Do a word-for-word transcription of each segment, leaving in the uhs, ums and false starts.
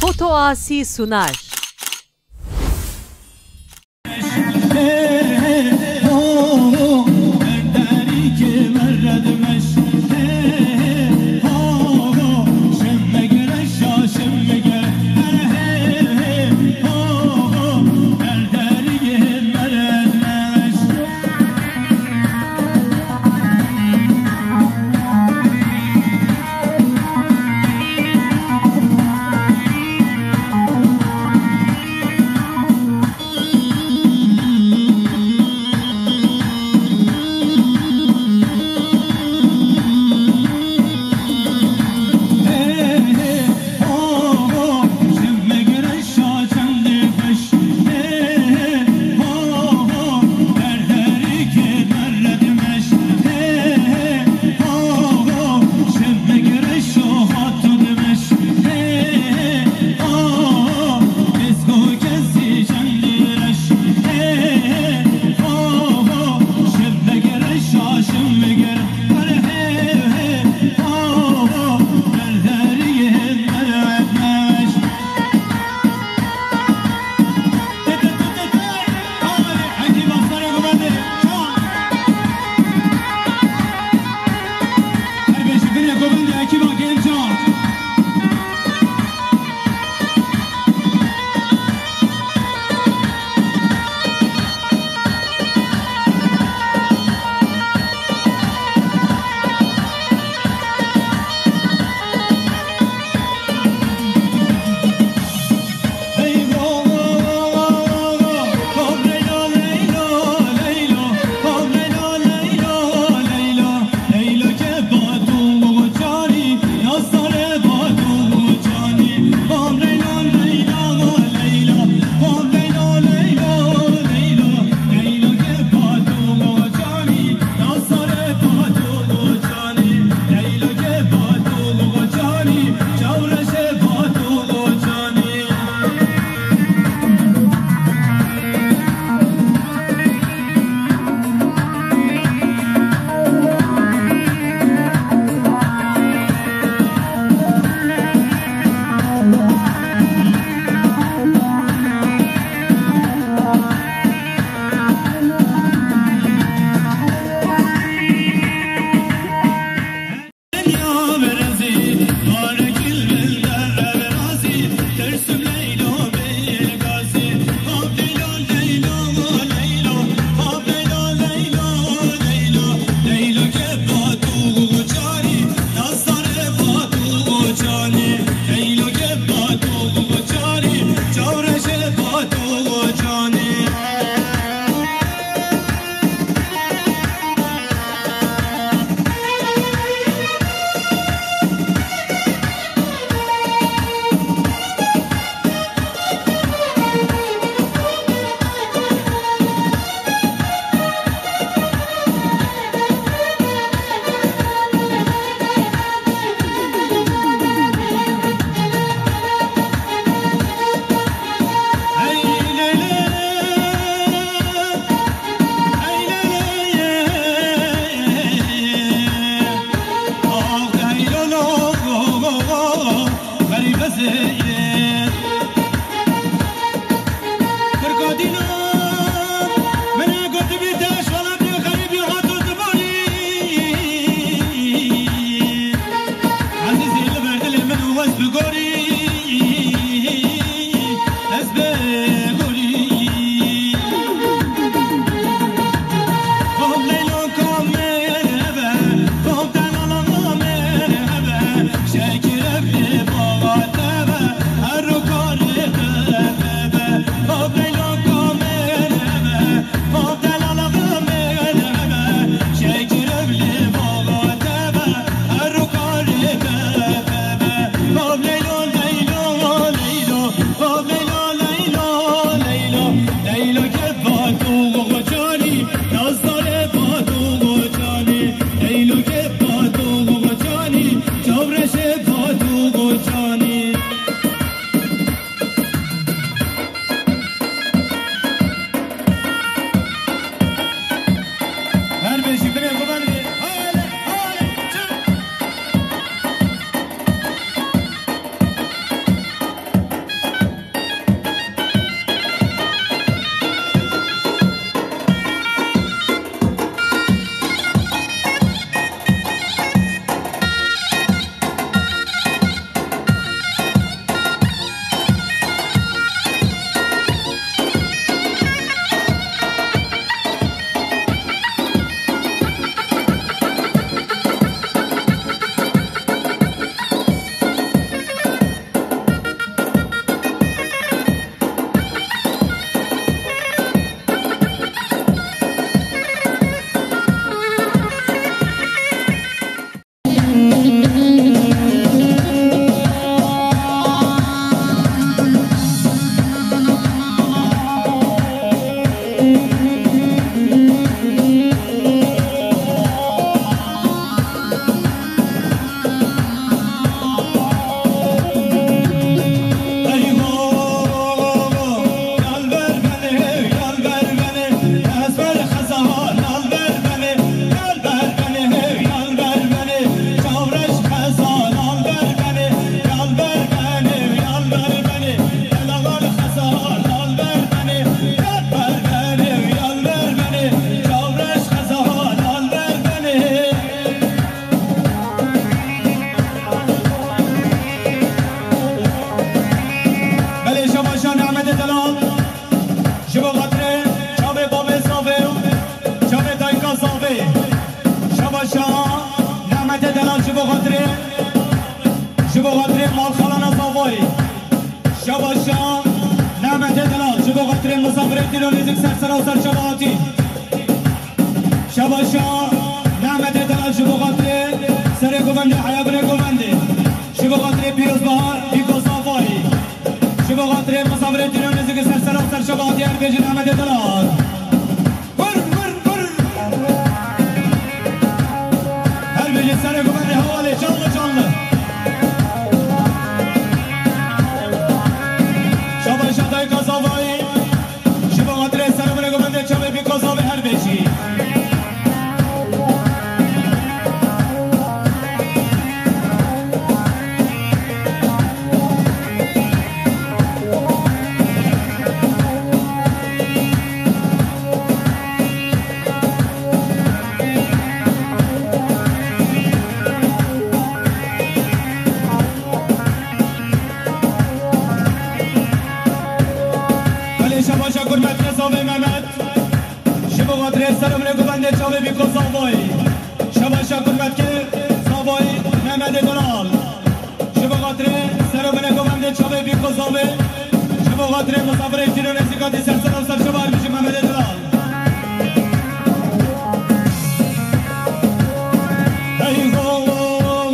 Foto Asi sunar. Malxalana Zavayî. Şabaşa Nehmetê Delal, ji bo xatirê misafirê tîno nêzik ser sera û ser çava hatî. Şabaşa Nehmetê Delal, ji bo xatirê serê govendê, heyabinê govendê. Ji bo xatirê pîrozbaha Bîko Zavayî. Ji bo xatirê misafirê tîno nêzik ser sera û ser çava hatî, her bêjin Nehmetê Delal. Vur, vur, vur. Her bêjin serê govendê hevalê, canlı canlı. Şabaşa dayka Zavayî, ji bo xatirê serê govendê çavê Bîko Zavê her bêjî. Belê şabaşa Kurmetkê Zavê Mehmet. Ji bo xatirê serê govendê çavê Bîko Zavayî. Şabaşa Kurmetkê Zavayî Mehmetê Delal. Ji bo xatirê serê govendê çavê Bîko Zavê. Ji bo xatirê misafirê tîno nêzik hatî ser sera û ser çava, her bêjin Mehmetê Delal. Hey ho, ho,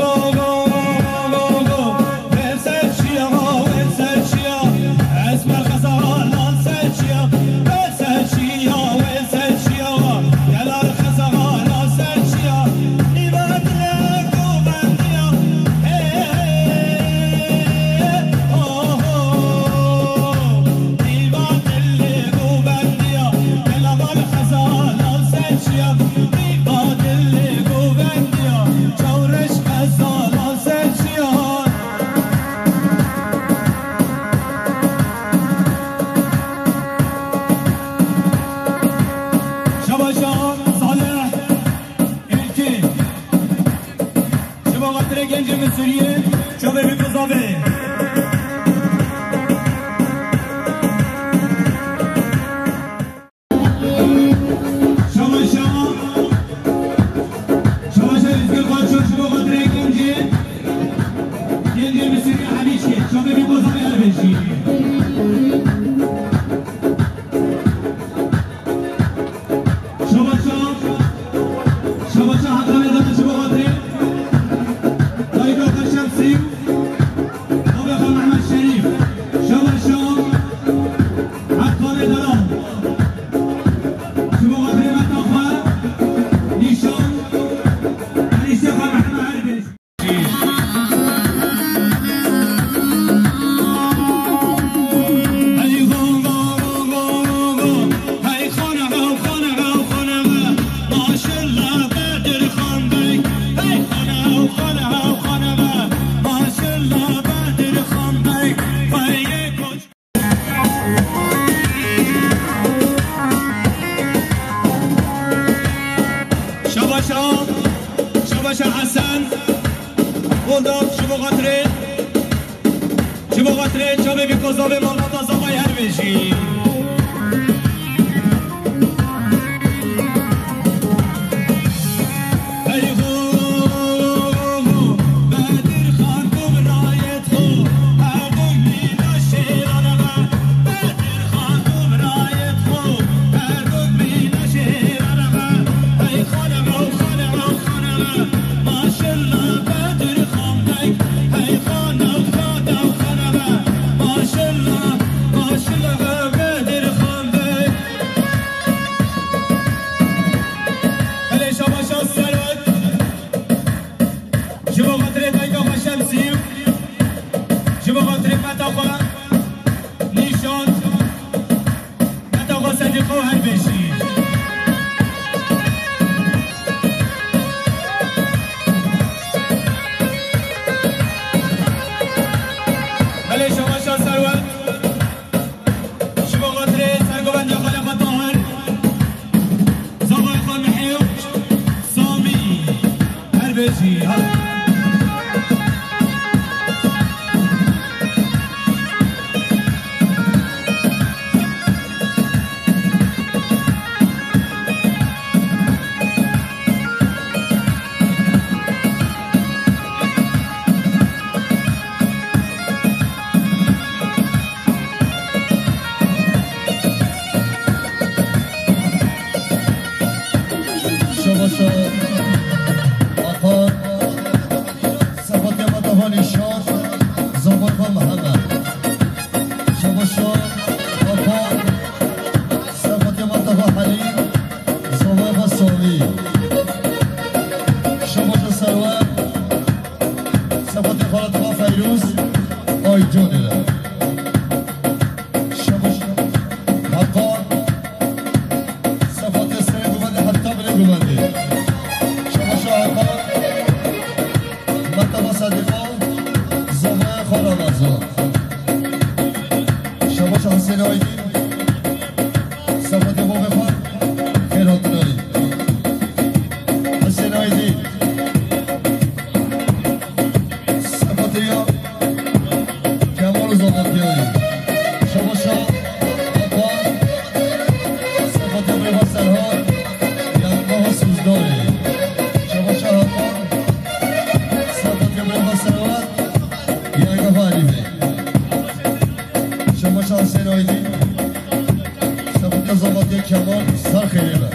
ho, ho, wê ser çiya, wê ser çiya, esmer xezala ser çiya, wê ser çiya, wê ser çiya, delal xezala ser çiya, nîva dilê govendiya, hey, hey, hey, oh, oh, nîva dilê govendiya, delal xezala ser çiya, nîva dilê govendiya, çawreş xezala ser çiya. Şabaşa Salih Êlkî. Ji bo xatirê gencê Misiriyê, çavê Bîko Zavê. Şabaşa, şabaşa Lezgîn Xaço, ji bo xatirê gencê, gencê Misirî Hemîçkê, çavê Bîko Zavê her bêjî. Şabaşa, şabaşa Heqanê Delal, ji bo xatirê dayika xwe Şemsî, bavê xwe Mehmet Şerîf. Şabaşa Heqanê Delal. Ji bo xatirê meta xwe Nîşan, enîsê xwe Mehmet Erbêj. Şabaşa, şabaşa Hesen. Bulldog, ji bo xatirê, ji bo xatirê çavê Bîko Zavê malbata Zavayî her bêjî. Belê şabaşa Serwet. Ji bo xatirê dayika xwe Şemsî, ji bo xatirê meta xwe Nîşan, meta xwe Sedîqo her bêjî. Belê şabaşa Serwet. Ji bo xatirê sergovendiya xwe Lefa Tahir, zavayê xwe Mihêw, Samî, her bêjî, ha. Mihemed. Şabaşa Hakan, Sefatê Matafa Helî, Zovay Xasavî. Şabaşa Serwer, Sefatê Xalatafa Feyrûz, Ayconê de. Şabaşa Hakan, Sefatê Serê Guvendê heta Bilê Guvendê. Şabaşa Hakan, Metafa Sedîqa, Zovaya Xwe Ramazo. Şabaşa Husên Aydî, Sefatê Bavê Xwe, Xêrhatinayî. Husên Aydî, Sefatê ya Kemal Zamantiyayi. Şabaşa Hakan, Sefatê Breva Serhat, Yangaha Suzdarê. Şabaşa Hakan, Sefatê Breva Serhat, Yangaha Alî Bey. Şabaşa Husên Aydî, Sefatê Zamantiya Kemal, ser xêrê be.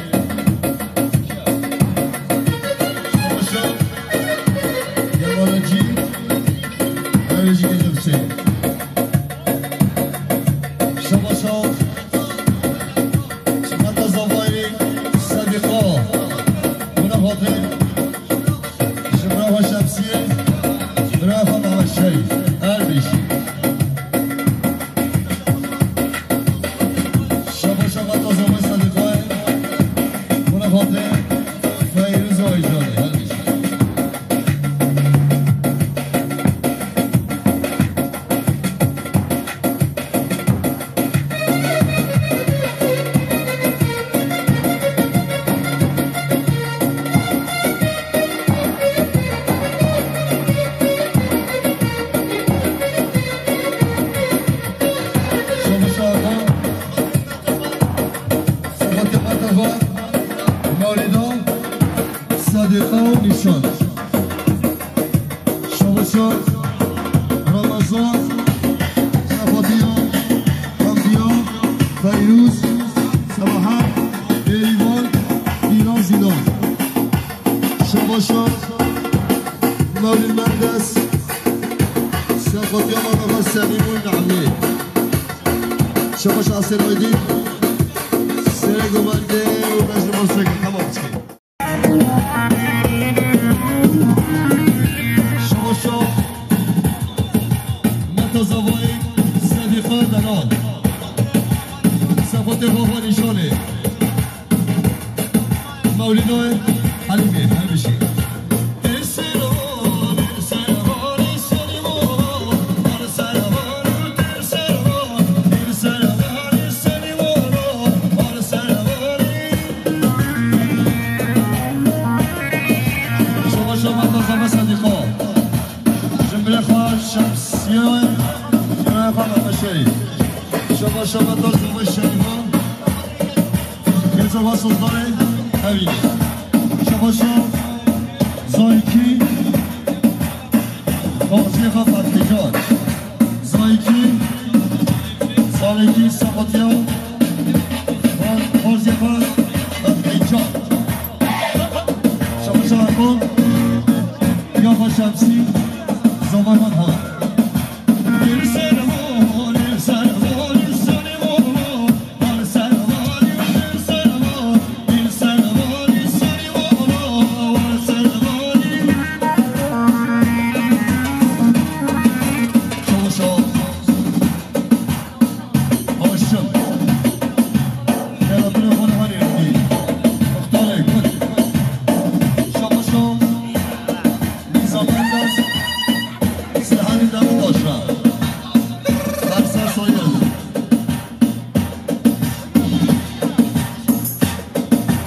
Şabaşa Kemal Hacî, her jî gelin Hüseyin. Şabaşa Çimenta Zavayê Sedîqa. Buna xatir ji bira xwe Şemsiyê, bira xwe Mehmet Şerîf. Her bijî. Şabaşa Meta Zavayê Sedîqayê. Buna xatir Feyrûz Aycanê. Her bijî. Şabaşa Hakan, Sebatê Metafa, Mewlîda, Sedîqa û Nîşan. Şabaşa Ramazan, Sefatiya, Hamdiya, Feyrûz, Sebahat, Bêrîvan, Dîlan Zîlan. Şabaşa Mewlid Mendes, Sefatiya Mehmet Selîm û Nehmî. Şabaşa Husên Aydîn, Serê Guvendê û Meclî Mosek. Tamam, çıkayım. Şabaşa Meta Zavayê Sedîqa Delal. Sefatê Bava Nîşanê. Mewlîda Helîmê, her bijî. Şabaşa Meta Zava Sedîqa. Ji birê xwe Şemsiyê, ji birê xwe Mehmet Şerîf. Şabaşa Meta Zava Şerîfa. Gece Vasıldarê Evînê. Şabaşa Zayikî. Xwaziyê xwe Fethican. Zayikî, Zayikî Sefatiya, Xwaziyê xwe Fethican. Şabaşa Hakan, ya xwe Şemsî, Zaman Hat.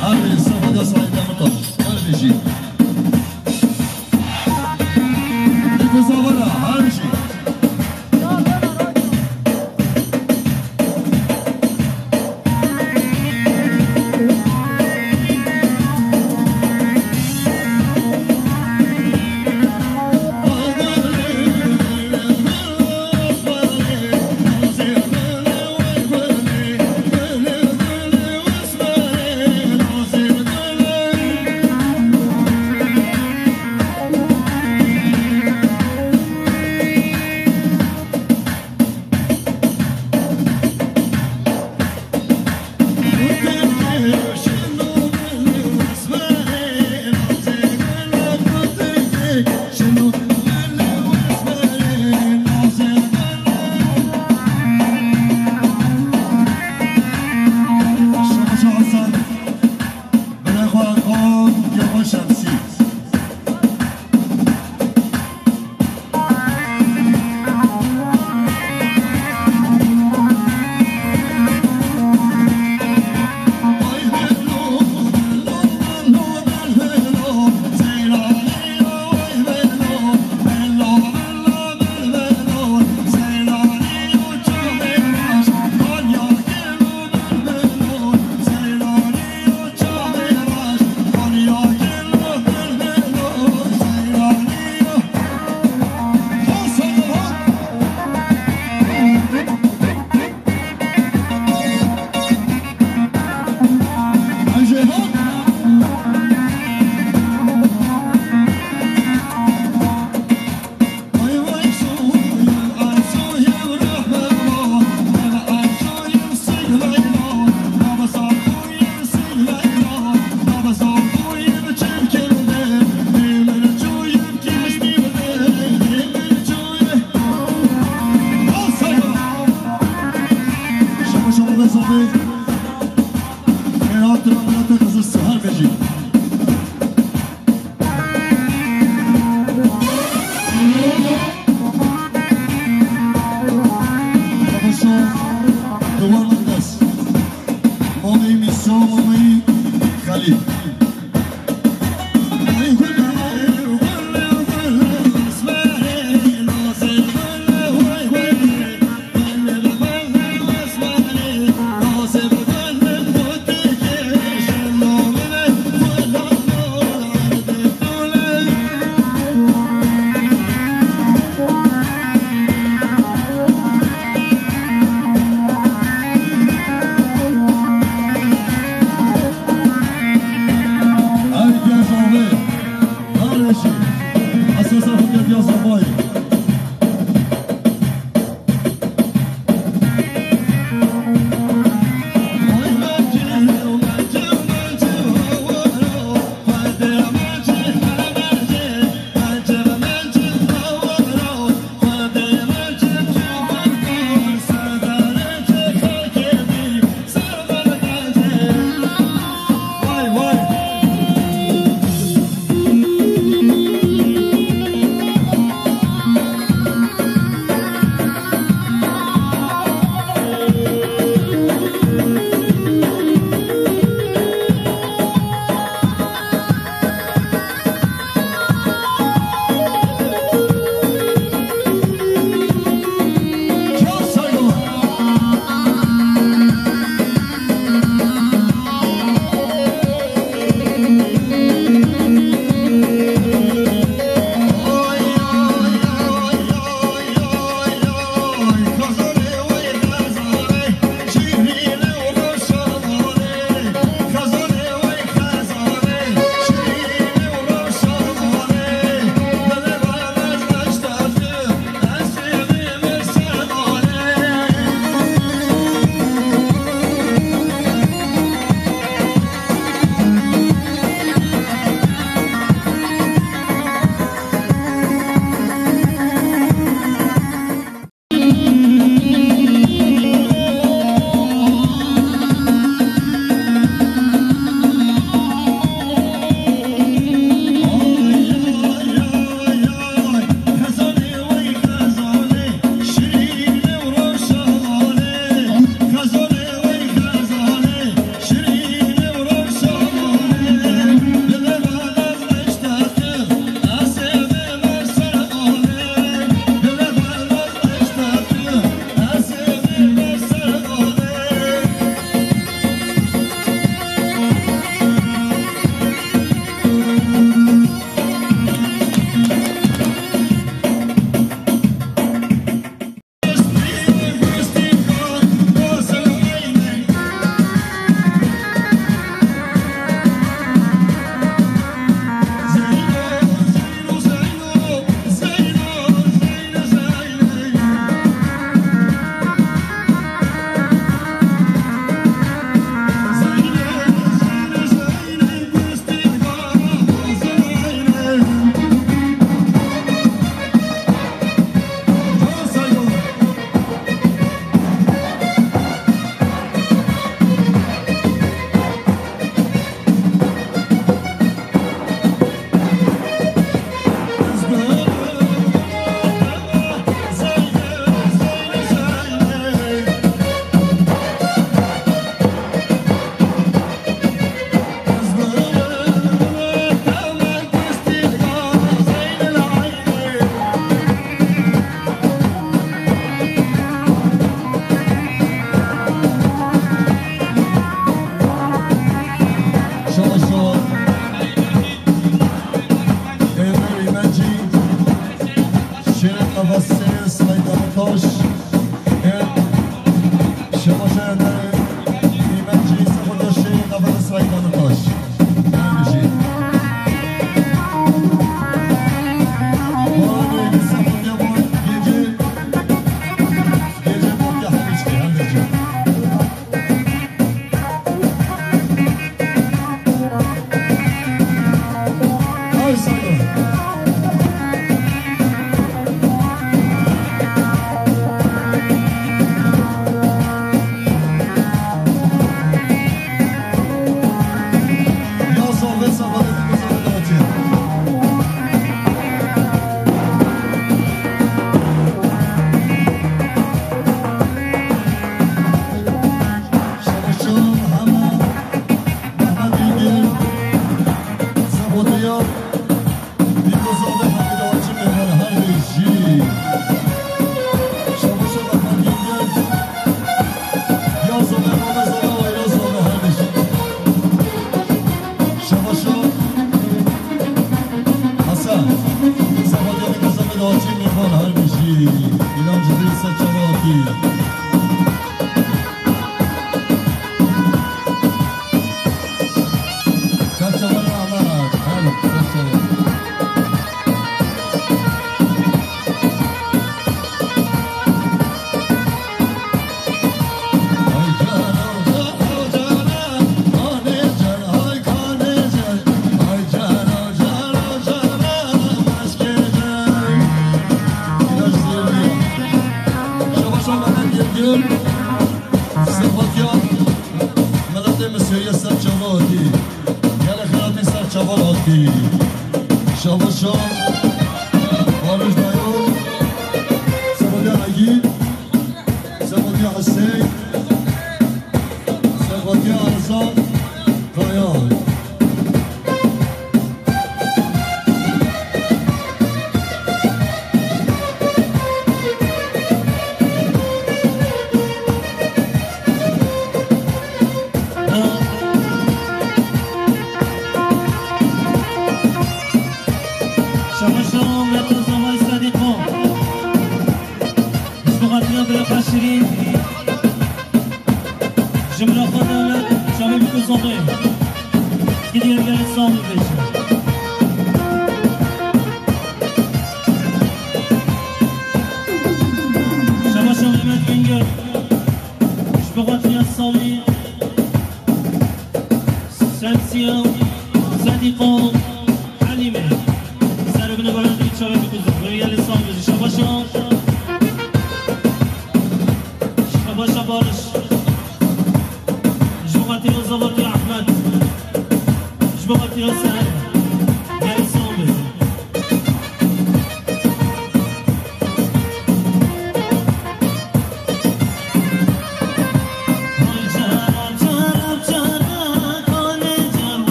Her bijî Sefa de Saîd Demirtaş. Her bijî. Nefes avara, her bijî. Çarçavan Ahmet, helo, çarçavan. Şabaşa Mehmet Yilgir, Sefatiya, miletê Misiriyê ser çava hatî. Gelê xelatî ser çava hatî. Şabaşa Barış Dayo, Sefatiya Egîd, Sefatiya Hüseyin, Sefatiya Erzan Kaya. Şabaşa Mehmet Zomay Sadiqo. Ji bo xatira bira xwe Şirîn. Ji bira xwe Dewlet, çavê bikû zomê. Gidiyor gelin sağ olun beşi. Şabaşa Mehmet Güngör. Ji bo xatira Salî. Şemsiye, Sedîqo, Elîme. Ser bine belendî çavê bikuzin. Rêyelê sağ olun. Şabaşa. Şabaşa Barış. Ji bo xatirê Zavatî Ahmet. Ji bo xatirê Seher. Gelî sağ olun.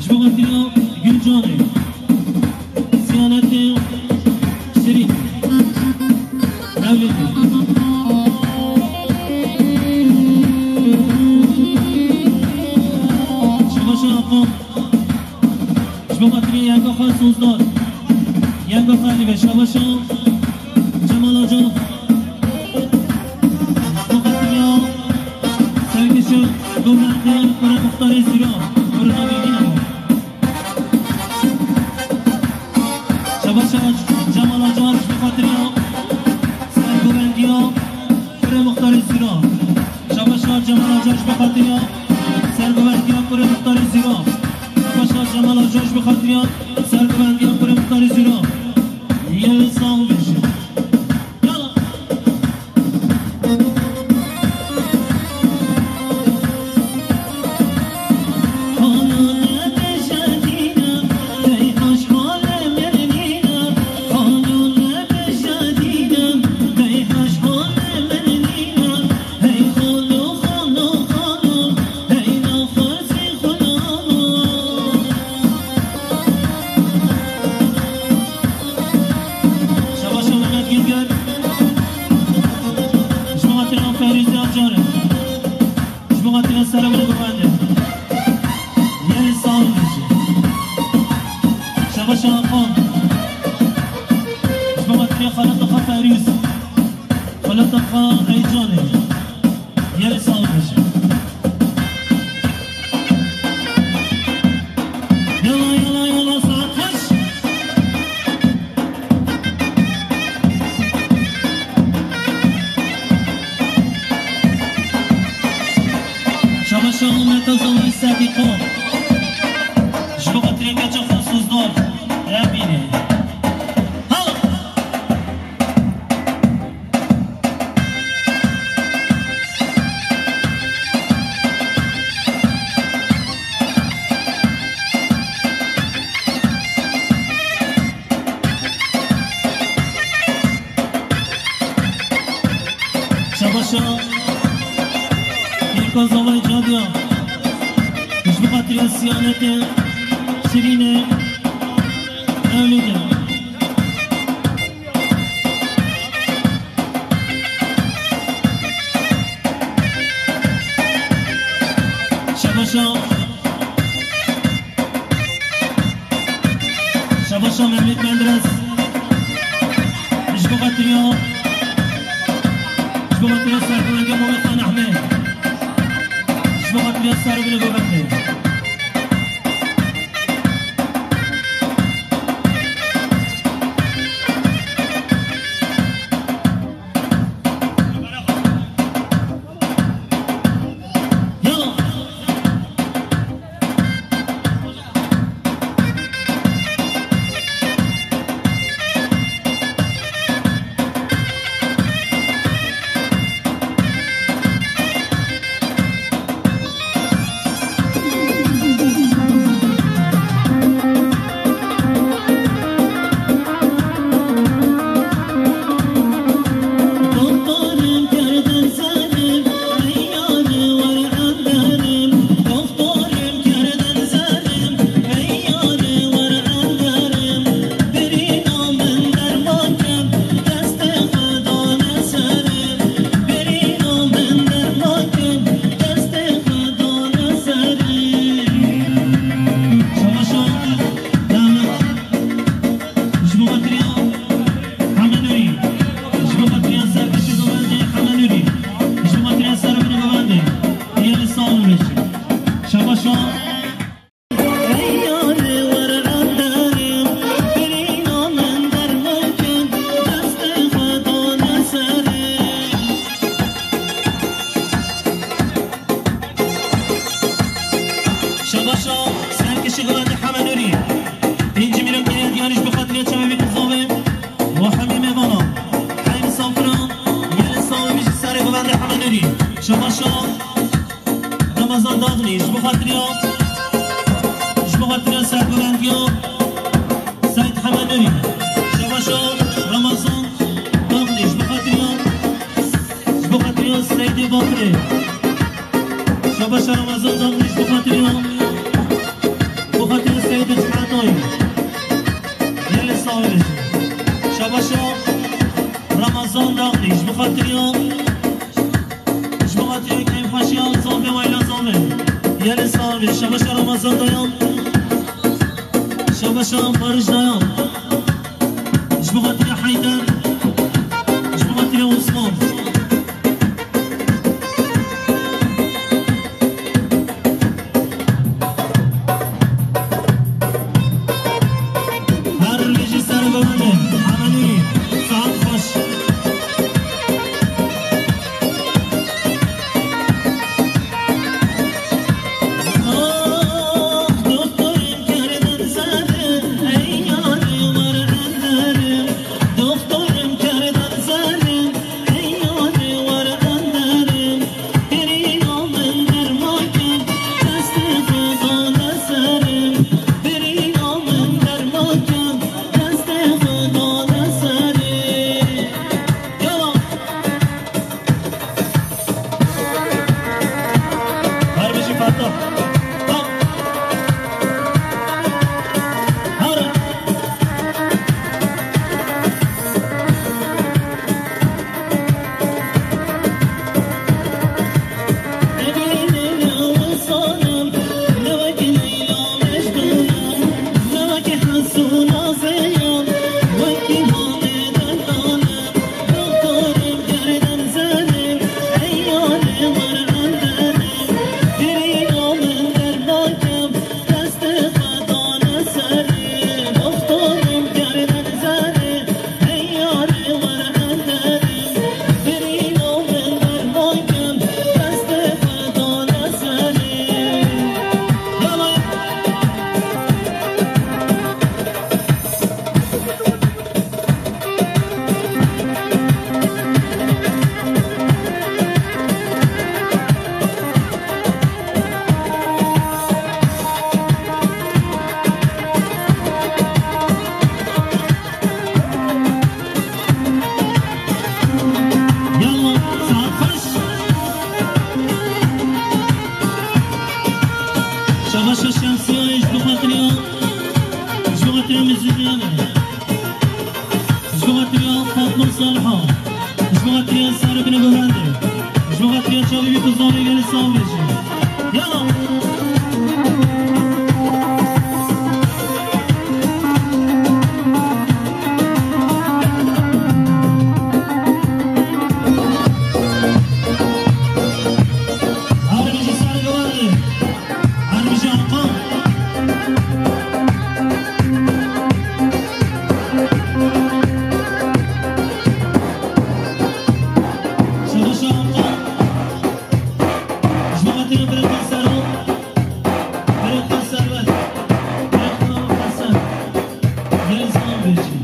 Ji bo xatirê Guncanê, Siyanetê Şirîn, Mewlidê. Şabaşa Afan. Ji bo xatirê yenga xwe Sozdar. Yenga xwe Elî be. Şabaşa Cemal Acar. Ji bo xatirê Serkişo Govendê, kurê Muxtarê Zîro. Kurê navê wî ne. Şabaşa Cemal Acar ji bo xatirê Sergovendiya kurê Muxtarê Zîro. Şabaşa Cemal Acar ji bo xatirê Sergovendiya kurê Muxtarê Zîro. Şabaşa Cemal Acar ji bo xatirê Sergovendiya kurê Muxtarê Zîro. Yê sağ ol beşe. Yala. Ji bo xatirê xaleta xwe Ferîs, xaleta xwe Eycanê, yê li sal bêje. Yala, yala, yala, saet xweş. Şabaşa Meta Zalay Sedîqo. Ji bo xatirê keça xwe sozdar. Re bîne. Hala. Şabaşa Yeko Zavay Cadiya. Ji bo xatirê Siyanetê, Şirînê, Ewlîdê. Şabaşa. Şabaşa Mehmet Menderes. Ji bo xatiriya, ji bo xatiriya serkirina Mehmet Xan Ehmed. Ji bo xatiriya serkirina Mehmet. Ji bo xatiriya Heme Nûrî. Ji bo xatiriya serkişî govendê Heme Nûrî. Ji bo xatiriya serokê govendê. Yê li sal bêje. Şabaşa. Şabaşa serkişî govendê Heme Nûrî. Pêncî mîlyon keye diyarî ji bo xatirê çavê wî qizavê û hemî mêvana. Heyv safira, yê li sal bêje serê govendê Heme Nûrî. Şabaşa Ramazan Dağlî, ji bo xatiriya, ji bo xatiriya sergovendiya Seyîd Heme Nûrî. Şabaşa Ramazan Dağlî, ji bo xatiriya, ji bo xatiriya Seyîdê Batirê. Şabaşa Ramazan Dağlî, ji bo xatiriya, bo xatiriya Seyîdê Cemaetayê. Yê li sal bêje. Şabaşa Ramazan Dağlî, ji bo xatiriya, ji bo xatiriya keyfxweşiya zafê wayla zafê. Yê li sal bêje. Şabaşa Ramazan Dayan. Şabaşa Barış Dayan. Ji bo xatiriya Heyder. Ji bo xatiriya Osman. Her bijî sergovendê Heme Nûrî, saet xweş. Ah, doktorim kerdin zere, ey yarê war enderim. Doktor Şemsiyayê ji bo xatiriya, ji bo xatiriya Mizgîniyan e. Ji bo xatiriya Fatma Saliha. Ji bo xatiriya Sarê Binê Govendê. Ji bo xatiriya çavê wî ku zarê gelê sağ bêje. Yala. Armijî Sarê Govendê. Armijî Anqa. Şebaşa Anqa. Ji bo xatirê birêxan Sero. Birêxan Serwet. Birêxan Hesen. Gelê sağ bêjî.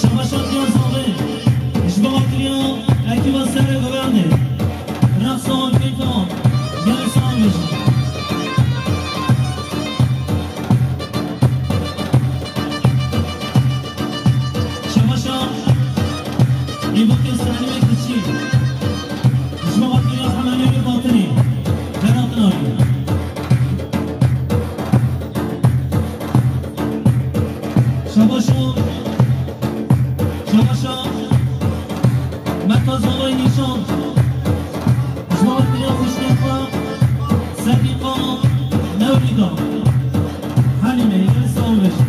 Şebaşa Diyar Zavê, ji bo xatiriya ekiba Serê Govendê, reqsa wan, keyfa wan, gelê sağ bêjin. Şebaşa Îbakê Selimê Kiçî, ji bo xatiriya Hemenê Batinî, Berat Navî. Şebaşa, şebaşa, Meta Zavayê Nîşan, ji bo xatiriya xwişkê xwe, Sedîqa Mewlîda, Helîmê, gelê sağ bêjin.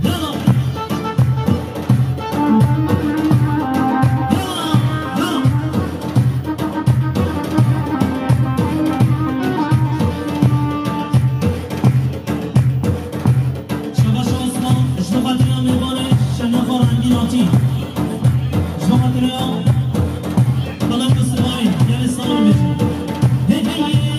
Yala! Yala! Yala! Şebaşa Osman, ji bo xatiriya mêvanê Şenaxa Rengîn Atî. Ji bo xatiriya Xelef Sivayî, gelê sağ bêjin. Hey, hey, hey,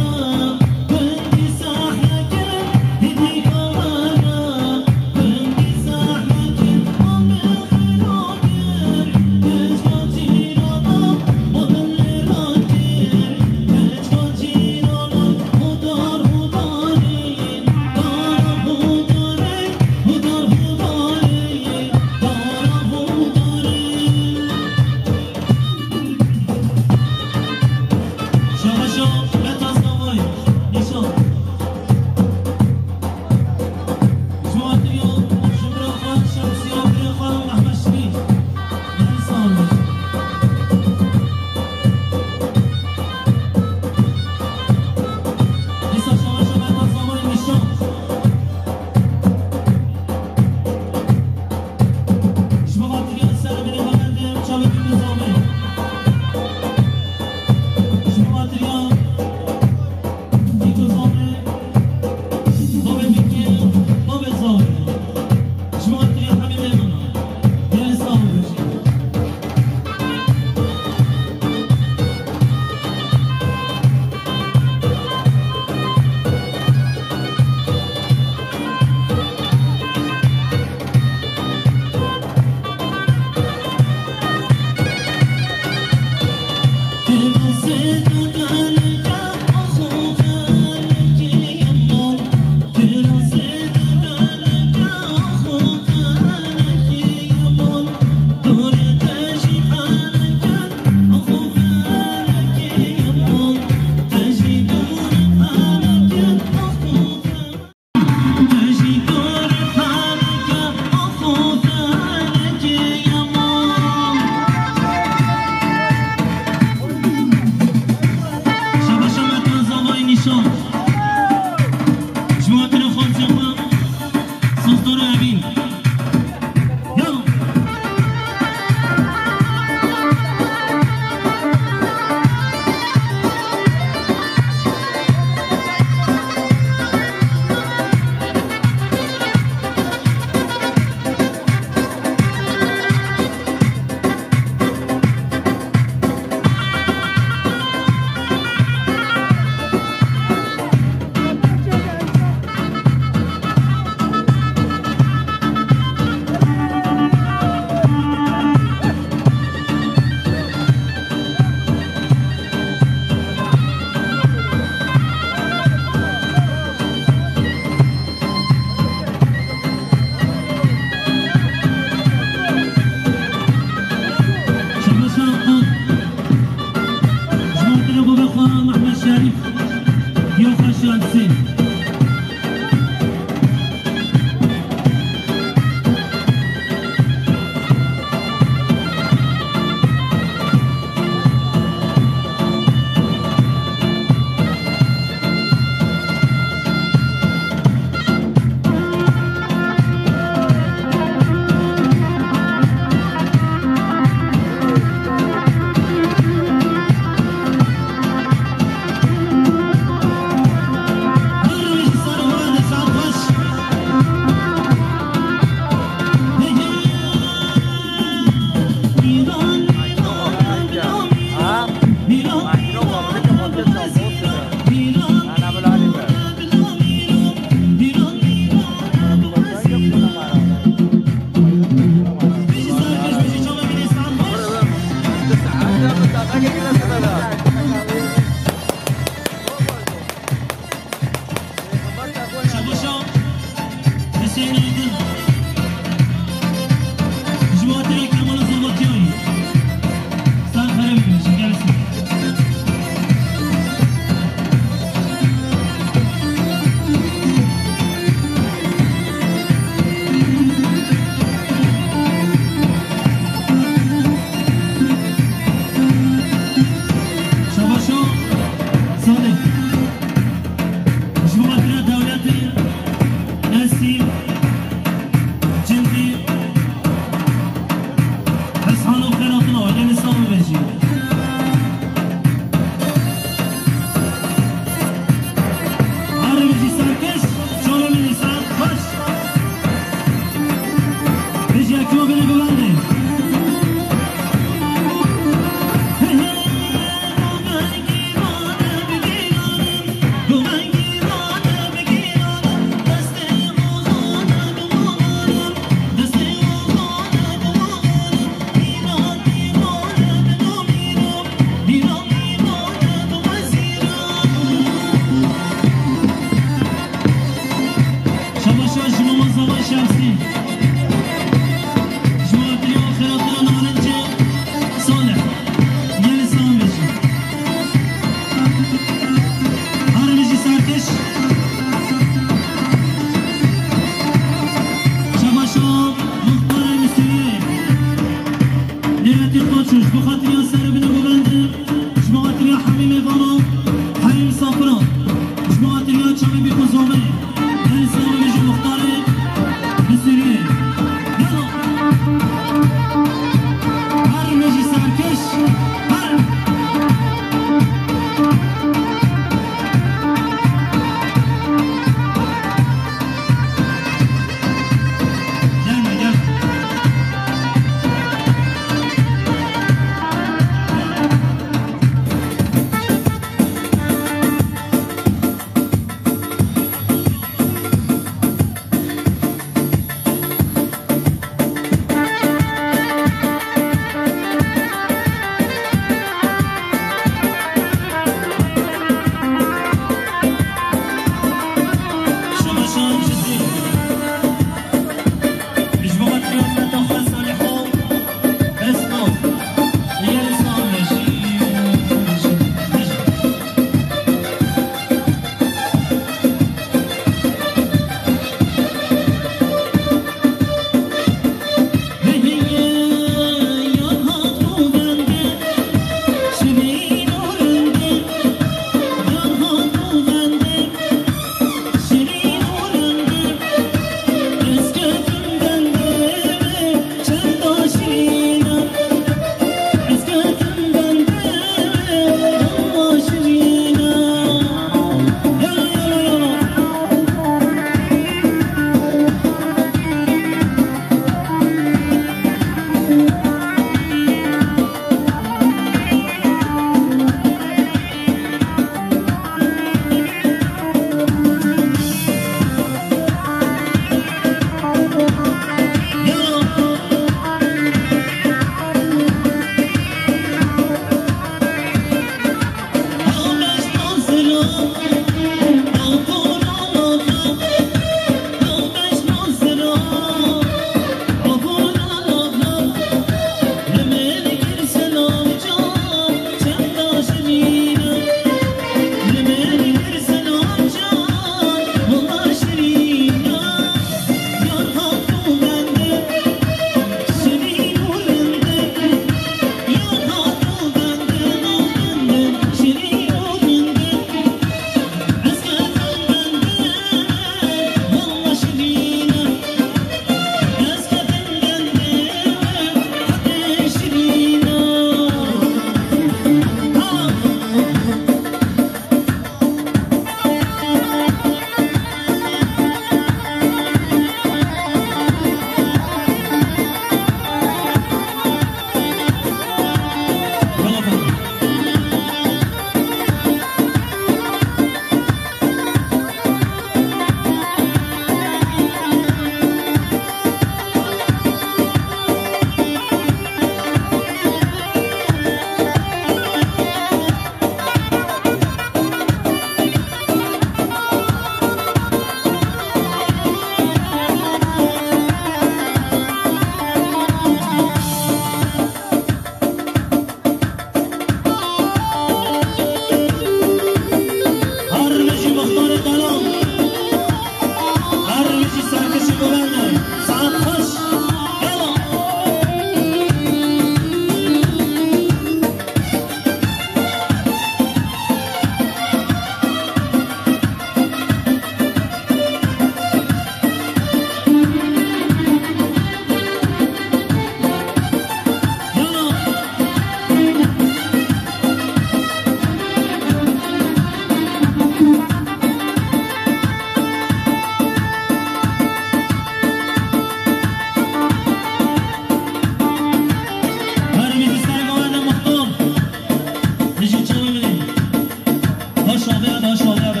Şabeya da şabeya be.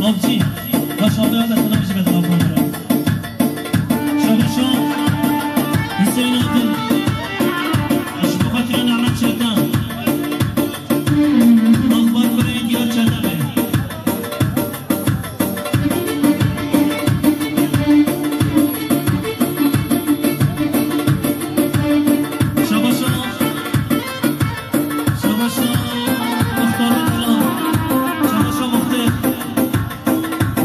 Avcı. Da şabeya be, sana bir şey be, tamam, tamam. Şabaşa Hüseyin Akın. Aşkı Fatih'e Ahmet Çetin. Akbar Kule Diyar Çetin Bey. Şabaşa. Şabaşa muxtarê Bila. Şabaşa muxtê.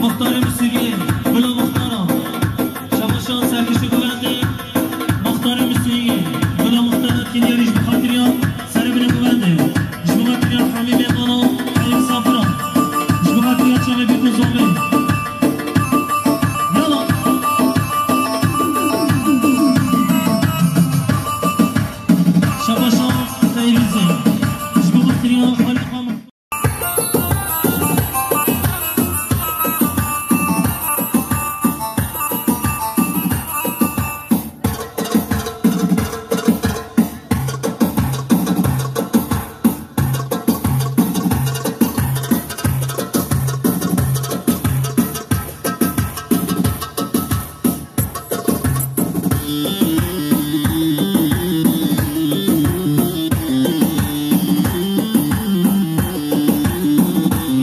Muxtarê Misiriyê. Bila muxtara. Şabaşa serkişi guvendê. Muxtarê Misiriyê. Bila muxtara kiliya rîş bi xatiriya. Serê binê guvendê. Ji bo xatiriya Hemî Mêmano. Elî Safira. Ji bo xatiriya çavê bît û zomê. Yala. Şabaşa Feyrûzê. Ji bo xatiriya Xalîqa.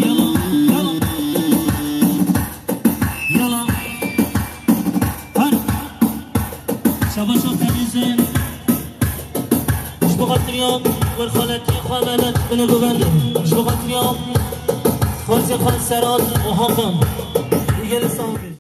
Yala, yala. Yala. Her. Şabaşa Feyrûzê. Ji bo xatiriya werxaletiyê xwe me ne binê guvendê. Ji bo xatiriya Xwezê xwe Serhat û Hakan. Gelê sağ olun.